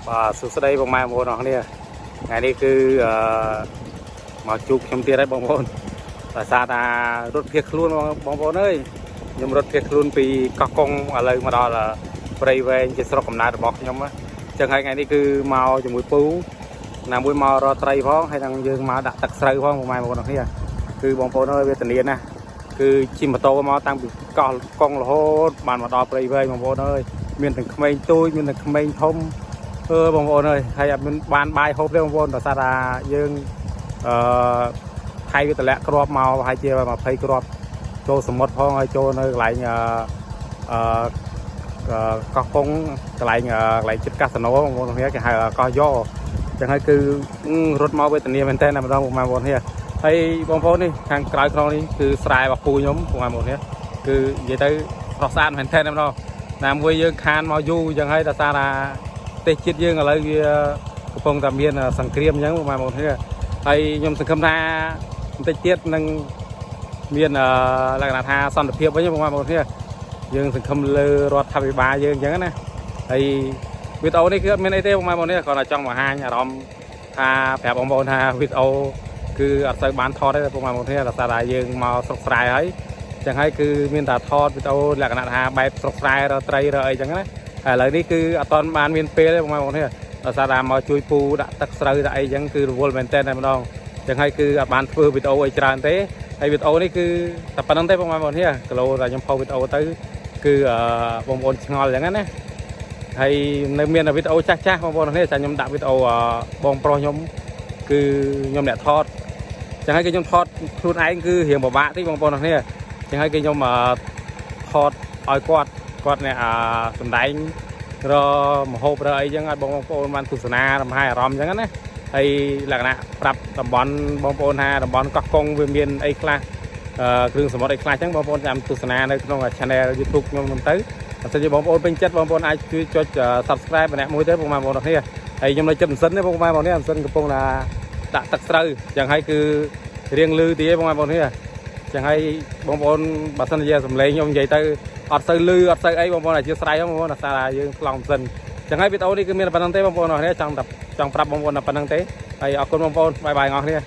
បាទសួស្តីបងម៉ែបងប្អូនអរគ្នាថ្ងៃនេះគឺអឺមកជួបខ្ញុំទៀតហើយបងប្អូនដោយសារតារត់ភៀសខ្លួនបងបងប្អូនអើយខ្ញុំរត់ភៀសខ្លួនពីកោះកុងឥឡូវមកដល់ព្រៃវែងជាស្រុកកំណើតរបស់ខ្ញុំណាអញ្ចឹងហើយថ្ងៃនេះគឺមកជាមួយពូណាមួយមករកត្រីផងហើយនឹងយើងមកដាក់ទឹកស្រូវផងបងម៉ែបងប្អូនអរគ្នាគឺបងប្អូនអើយវេទនាណាស់គឺជិះម៉ូតូមកតាំងពីកោះកុងរហូតបានមកដល់ព្រៃវែងបងប្អូនអើយមានទាំងក្មេងតូចមានទាំងក្មេងធំ អឺបងប្អូនអើយហើយអត់មានបានបាយហូបទេបងប្អូនដោយសារថាយើងអឺថៃវាតម្លាក់គ្រាប់មកប្រហែលជា20គ្រាប់ចូលសមុទ្រផងហើយចូលនៅកន្លែងអឺអឺកោះកុងកន្លែងកន្លែងចិត្តកាស៊ីណូបងប្អូនគ្នាគេហៅកោះយ៉អញ្ចឹងហើយគឺរត់មកវេទនាមែនតើណាម្ដងបងប្អូនគ្នាហើយបងប្អូននេះខាងក្រៅខ្នងនេះគឺស្រែរបស់ពូខ្ញុំបងប្អូនគ្នាគឺនិយាយទៅស្រស់ស្អាតមែនតើណាម្ដងណាមួយយើងខានមកយូរអញ្ចឹងហើយដោយសារថា ប្រទេសជាតិយើងឥឡូវវាកំពុងតែមានសង្គ្រាមអញ្ចឹងបងប្អូនគ្នាហើយខ្ញុំសង្ឃឹមថាបន្តិចទៀតនឹងមានលក្ខណៈថាសន្តិភាពវិញបងប្អូនគ្នាយើងសង្ឃឹមលើរដ្ឋាភិបាលយើងអញ្ចឹងណាហើយវីដេអូនេះគឺអត់មានអីទេបងប្អូនគ្នាគ្រាន់តែចង់បង្ហាញអារម្មណ៍ថាប្រាប់បងប្អូនថាវីដេអូគឺអត់សូវបានថតទេបងប្អូនគ្នាដោយសារតែយើងមកស្រុកស្រែហើយអញ្ចឹងហើយគឺមានតែថតវីដេអូលក្ខណៈថាបែបស្រុកស្រែរកត្រីរកអីអញ្ចឹងណា ហើយឥឡូវនេះគឺអត់ទាន់បានមានពេលទេបងប្អូននេះដោយសារតែមកជួយពូដាក់ទឹកស្រូវដាក់អីចឹងគឺរវល់មែនតើតែម្ដងចឹងហើយគឺអត់បានធ្វើវីដេអូអីច្រើនទេហើយវីដេអូនេះគឺតែប៉ុណ្្នឹងទេបងប្អូននេះគីឡូតែខ្ញុំផុសវីដេអូទៅគឺបងប្អូនឆ្ងល់ចឹងណាហើយនៅមានវីដេអូចាស់ចាស់បងប្អូននេះចាខ្ញុំដាក់វីដេអូបងប្រុសខ្ញុំគឺខ្ញុំអ្នកថតចឹងហើយគឺខ្ញុំថតខ្លួនឯងគឺរៀងពិបាកតិចបងប្អូននេះចឹងហើយគឺខ្ញុំថតឲ្យគាត់គាត់អ្នកសំដែង រមហូបរអីចឹងឲ្យបងប្អូនបានទស្សនារំហាយអារម្មណ៍ចឹងណាហើយលក្ខណៈប្រាប់តំបន់បងប្អូនថាតំបន់កោះកុងវាមានអីខ្លះអឺគ្រឿងសមុទ្រអីខ្លះចឹងបងប្អូនចាំទស្សនានៅក្នុង Channel YouTube ខ្ញុំហ្នឹងទៅបើសិនជាបងប្អូនពេញចិត្តបងប្អូនអាចជួយចុច Subscribe ម្នាក់មួយទៅបងប្អូនគ្នាហើយខ្ញុំនៅចិត្តម៉ាស៊ីនទេបងប្អូននេះម៉ាស៊ីនកំពុងតែដាក់ទឹកស្រូវចឹងហើយគឺរៀងលឺទីឯងបងប្អូនគ្នាចឹងហើយបងប្អូនបើសិនជាសំឡេងខ្ញុំនិយាយទៅ អត់សូវលឺអត់សូវអីបងប្អូនអធិស្ឋានបងប្អូនអាសាយើងខ្លងសិនចឹងហើយវីដេអូនេះគឺមានតែប៉ុណ្្នឹងទេបងប្អូនអរគ្នាចង់តែចង់ប្រាប់បងប្អូនតែប៉ុណ្្នឹងទេហើយអរគុណបងប្អូន bye bye អរគ្នា។